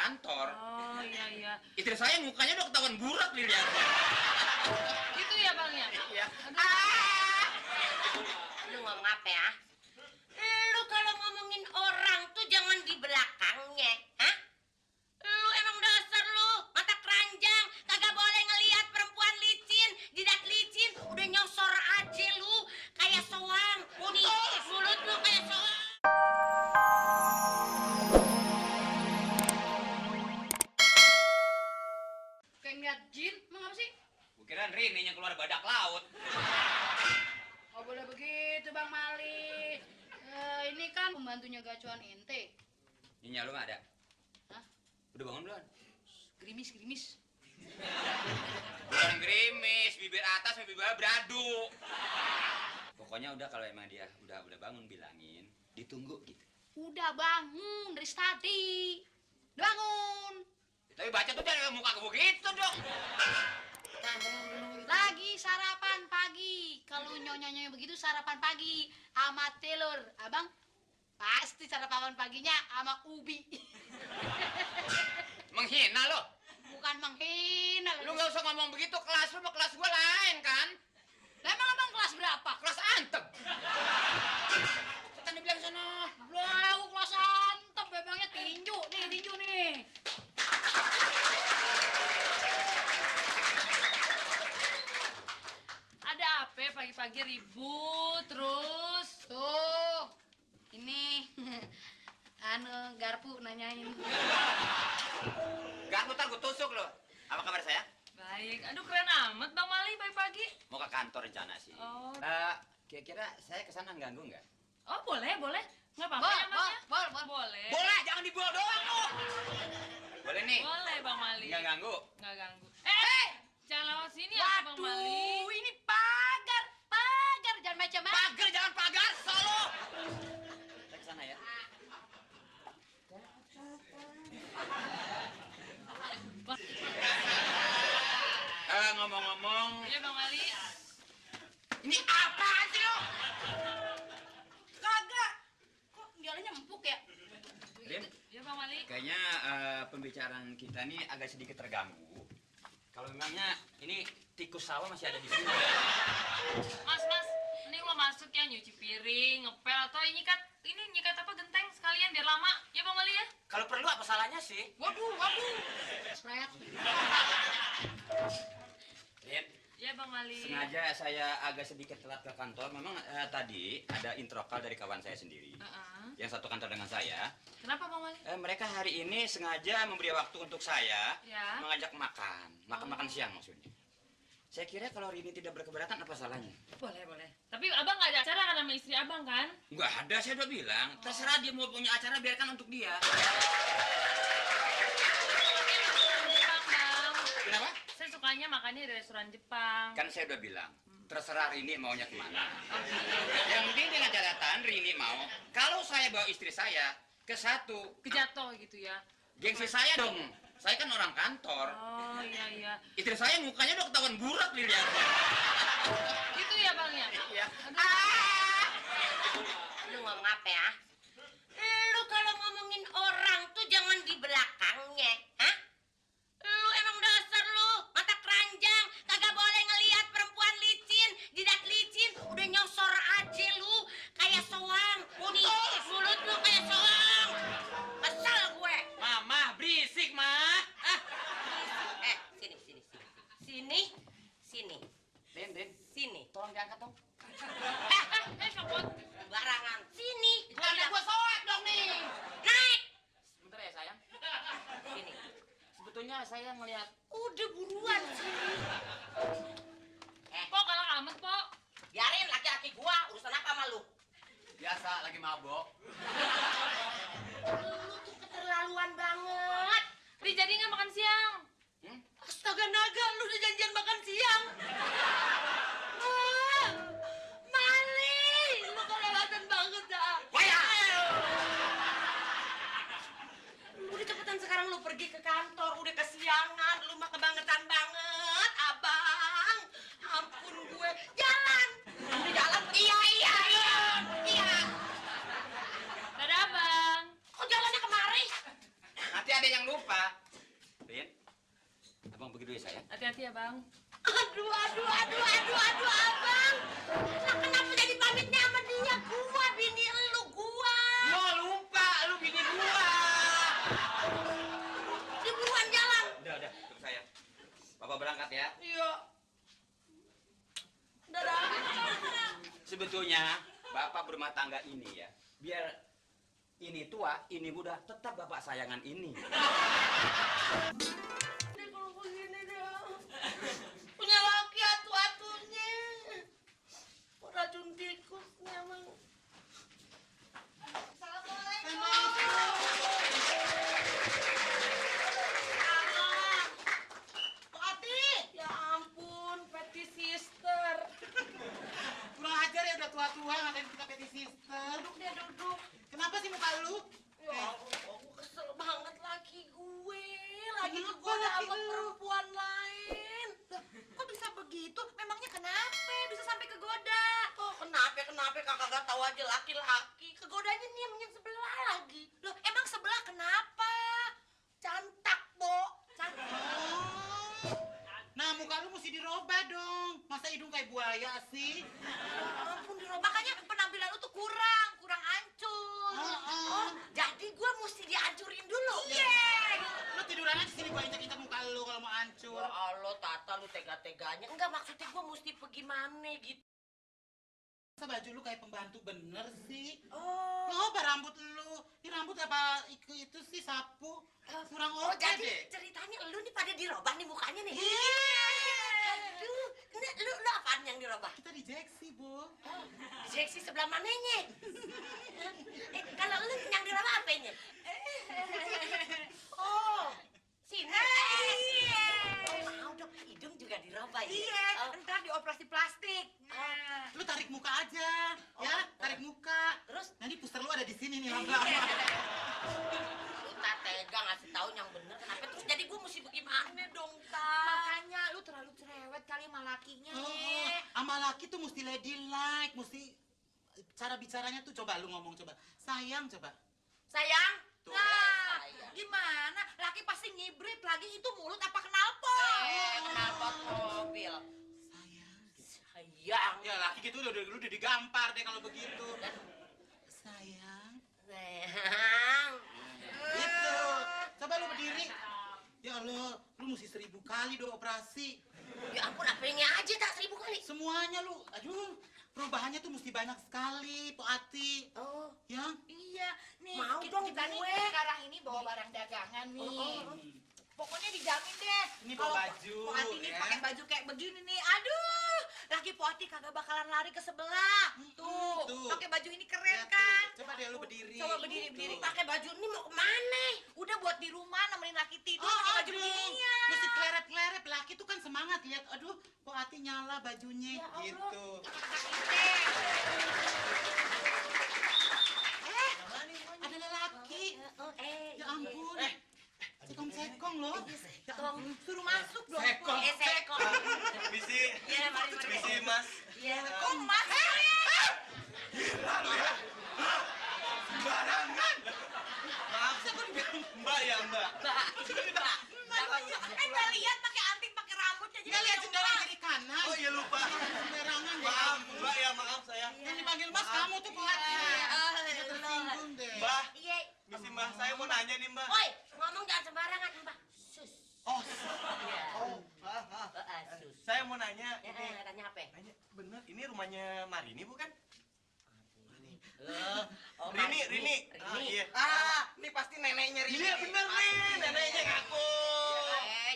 kantor. Oh iya. Istri saya mukanya udah ketahuan burak dilihatnya. Gitu ya bang ya? Iya. Lu ngomong apa ya? Lu kalau ngomongin orang tuh jangan di belakangnya, hah? Lu emang dasar lu mata keranjang, kagak boleh ngelihat perempuan licin, jidat licin, udah nyosor aja lu kayak soang. Nih, mulut lu kayak soang. Kayak ngeliat jin, emang apa sih? Gua kirain Rini yang keluar badak laut. Oh boleh begitu Bang Mali. Ini kan pembantunya gacuan ente. Nyinya lu nggak ada? Hah? Udah bangun belum? Gerimis. Bukan gerimis, bibir atas sama bibir bawah beradu. Pokoknya udah kalau emang dia udah bangun bilangin, ditunggu gitu. Udah bangun dari tadi. Bangun. Tapi baca tuh jangan muka ke begitu dong. Lagi sarapan pagi. Kalau nyonyanya begitu sarapan pagi sama telur. Abang pasti sarapan paginya sama ubi. Menghina lo. Bukan menghina. Lu nggak usah ngomong begitu, kelas lu sama kelas gua lain kan? Lah emang abang kelas berapa? Kelas antep. Setan dibilang sana. Lah aku kelas antep, memangnya tinju nih. Ada apa pagi-pagi ribut terus? Tuh, ini Garpu nanyain. Gak ntar gua tusuk lo. Apa kabar saya? Baik. Aduh keren amat Bang Mali pagi-pagi. Mau ke kantor rencana sih. Oh. Kira-kira saya kesana ganggu nggak? Oh boleh. Nggak apa-apa ya masnya? Boleh. Boleh, jangan dibawa doang lo. Boleh nih. Boleh Bang Mali. Nggak ganggu. Nggak ganggu. Jangan lewat sini ya Bang Mali. Waduh, ini pagar, jangan macam-macam. Jangan pagar, solo. Saya kesana ya. Ngomong-ngomong, Iya Bang Mali. ini apaan sih lo? Kagak. Kok jalannya empuk ya? Rin, Iya Bang Mali. kayaknya pembicaraan kita nih agak sedikit terganggu. Kalau memangnya ini tikus sawah masih ada di sini. Mas, ini lo masuk ya nyuci piring, ngepel atau ini nyikat apa genteng sekalian biar lama. Ya Bang Mali ya? Kalau perlu apa salahnya sih? Waduh. Seret. Rin, Iya Bang Mali. sengaja saya agak sedikit telat ke kantor. Memang tadi ada intro call dari kawan saya sendiri. Yang satu kantor dengan saya. Kenapa Bang Mali? Mereka hari ini sengaja memberi waktu untuk saya Ya. mengajak makan siang maksudnya. Saya kira kalau Rini tidak berkeberatan apa salahnya? Boleh. Tapi abang nggak ada acara kan sama istri abang kan? Nggak ada, saya udah bilang. Terserah dia mau punya acara, biarkan untuk dia. Jepang bang. Kenapa? Saya sukanya makannya di restoran Jepang. Kan saya udah bilang. Terserah Rini maunya kemana. Yang penting dengan catatan Rini mau. Kalau saya bawa istri saya ke satu. Kejatuh gitu ya? Gengsi saya dong. Saya kan orang kantor. Oh iya. Istri saya mukanya udah ketahuan burak dilihatnya. Gitu ya bang ya? Iya. Lu ngomong apa ya? Lu kalau ngomongin orang tuh jangan di belakangnya, hah? Lu emang dasar lu mata keranjang, kagak boleh ngelihat perempuan licin, jidat licin, udah nyosor aja lu kayak soang. Nih, mulut lu kayak soang. Kesel gue. Mama berisik, Ma. Sini. Rin. Sini. Tolong diangkat dong. Copot. Barangan. Sini. Bukannya gua soek dong nih. Naik. Sebentar ya sayang. Sini. Sebetulnya saya ngelihat. Udah buruan sini. Pok galak amat pok. Biarin laki-laki gua urusan apa sama lu? Biasa lagi mabok. Lu tuh keterlaluan banget. Ri jadi nggak makan siang? Astaga naga, lu udah janjian makan siang. Mali, lu kelewatan banget dah. Lu udah cepetan sekarang lu pergi ke kantor, udah kesiangan, lu mah kebangetan banget, abang. Ampun gue, jalan. Udah jalan. Iya. Dadah bang. Kok jalannya kemari? Nanti ada yang lupa. hati-hati ya bang. Aduh, abang. Lah kenapa jadi pamitnya sama dia? Gua bini elu, gua. Gua lupa, lu bini gua. Di buruan jalan. Udah, ikut saya. Bapak berangkat ya. Iya. Dadah. Sebetulnya bapak berumah tangga ini ya, biar ini tua, ini muda, tetap bapak sayangan ini. Ini kalau begini dong. Punya laki atu-atunya. Racun tikusnya emang. Ya ampun, Petty Sister. Kurang ajar ya, udah tua-tua ngatain kita petty sister. Duduk dia duduk. Kenapa sih muka lu? Ya ampun, kesel banget laki gue. Lagi Kenapa kegoda laki sama lu? perempuan lain. Kok bisa begitu? Memangnya kenapa bisa sampai kegoda? Oh, kenapa kakak gak tahu aja laki-laki. Kegodanya nih yang sebelah lagi. Loh, emang sebelah kenapa? Cantak, Bo. Cantik. Nah, muka lu mesti dirobah dong. Masa hidung kayak buaya sih? Ya ampun, dirobak. Makanya penampilan lu tuh kurang hancur. Oh, jadi gue mesti dihancurin dulu. Lu tiduran aja sini, gua injek-injek muka lu kalau mau hancur. Ya Allah, Tata, lu tega-teganya. Enggak, maksudnya gue mesti pergi mana gitu. Masa baju lu kayak pembantu bener sih? Oh, Lo apa rambut lu? Ini rambut apa itu sih sapu? Kurang oh oke jadi deh. ceritanya lu nih pada dirobah nih mukanya nih. Iya. Aduh, ini lu apaan yang dirobah? Kita dijeksi, Bu. Seksi sebelah mananya? Kalau lu yang dirobah apanya? Oh, sini. Oh, mau dong, hidung juga dirobah ya? Oh, ntar dioperasi plastik. Lu tarik muka aja, ya, tarik muka. terus Nanti puster lu ada di sini nih lama-lama. lu tak tega ngasih tahu yang bener kenapa terus jadi gue mesti bagaimana dong, Kak? Makanya lu terlalu cerewet kali sama lakinya. Sama laki tuh mesti ladylike, mesti cara bicaranya tuh coba lu ngomong coba. Sayang coba. Sayang? Tuh, Nah, sayang. gimana? Laki pasti ngibrit lagi itu mulut apa knalpot? Knalpot mobil. Sayang. Sayang. Ya laki gitu udah digampar deh kalau begitu. Sayang. Sayang. Gitu. Coba lu berdiri. Ya Allah, lu mesti 1000 kali do operasi. Ya ampun, apanya aja tak 1000 kali? Semuanya lu. Aduh, perubahannya tuh mesti banyak sekali, Po Ati. Oh, Ya. Iya, nih Mau kita, dong kita nih gue. sekarang ini bawa barang dagangan nih. Oh. Pokoknya dijamin deh. Ini bawa kalau baju, Poati nih ya. pakai baju kayak begini nih, aduh, laki Poati kagak bakalan lari ke sebelah. Tuh, tuh. pakai baju ini keren Ya, tuh. kan? Coba deh lu berdiri. Coba berdiri, berdiri. Tuh. pakai baju ini mau kemana? Udah buat di rumah nemenin laki tidur Oh, pakai baju aduh. beginian. Mesti klerep-klerep. Laki tuh kan semangat lihat. Aduh, Po Ati nyala bajunya. Ya Allah. Gitu. Ada lelaki. Ya ampun. Sekong-sekong loh. Ya ampun. Suruh masuk dong. Sekong. Sekong. Misi, Iya, mari, mari. misi mas. Iya. Kok mas? Sembarangan. Maaf, Mbak ya Mbak. Ente lihat pakai anting, pakai rambutnya jadi Ya lihat lupa. jendela kiri kanan. Oh iya lupa. Sembarangan ya. Maaf Mbak ya maaf saya. Yang dipanggil mas kamu tuh Po Ati. Ya tersinggung deh. Mbak, Iya. misi Mbak saya mau nanya nih Mbak. Woi, ngomong jangan sembarangan, Mbak. Sus. Oh, Iya. Sus. Saya mau nanya Ya, ini. tanya apa? Nanya bener ini rumahnya Marini bukan? Oh, Rini, Rini. Ah, iya. Ini pasti neneknya Rini. Iya bener nih, neneknya ngaku.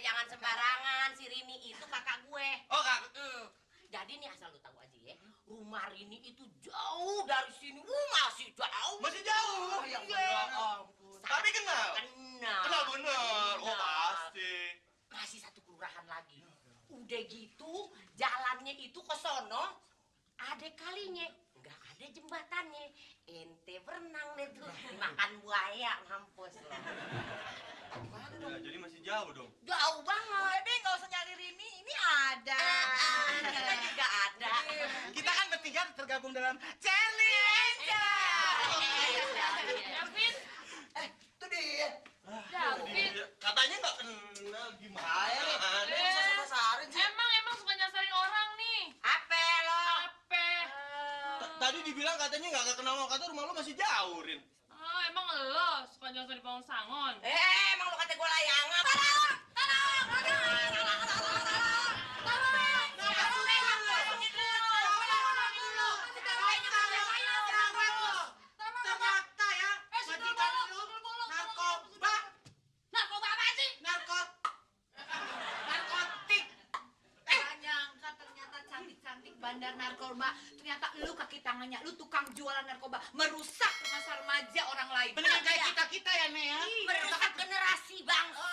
Jangan sembarangan. Si Rini itu kakak gue. Oh kak, Jadi nih asal lu tahu aja ya, rumah Rini itu jauh dari sini. Masih jauh. masih jauh. Iya. ampun. Tapi kenal. Kenal. Kenal bener. Oh Kenal. pasti. Masih satu kelurahan lagi. Udah gitu, jalannya itu ke sono, ada kalinya. Nggak ada jembatannya. Ente berenang deh tuh. Makan buaya, mampus lo. Ya, jadi masih jauh dong. Jauh banget. Udah deh, nggak usah nyari Rini, ini ada. Kita juga ada. kita kan bertiga tergabung dalam challenge. David, Itu dia. David. Katanya nggak kenal gimana? Saya nih. Ini bisa sama tadi dibilang katanya nggak kenal sama kata rumah lu masih jauh, Rin. Oh, emang lo suka nyosor di pohon sangon? Emang lu kata gue layangan. Ternyata ya, majikan lu narkoba. Narkoba apa sih? Narkotik. Gak nyangka ternyata cantik-cantik bandar narkoba. Ternyata lu kaki tangannya, lu tukang jualan narkoba. Merusak masa remaja orang lain. Beneran kayak kita-kita ya, Nek ya? Merusak generasi bangsa.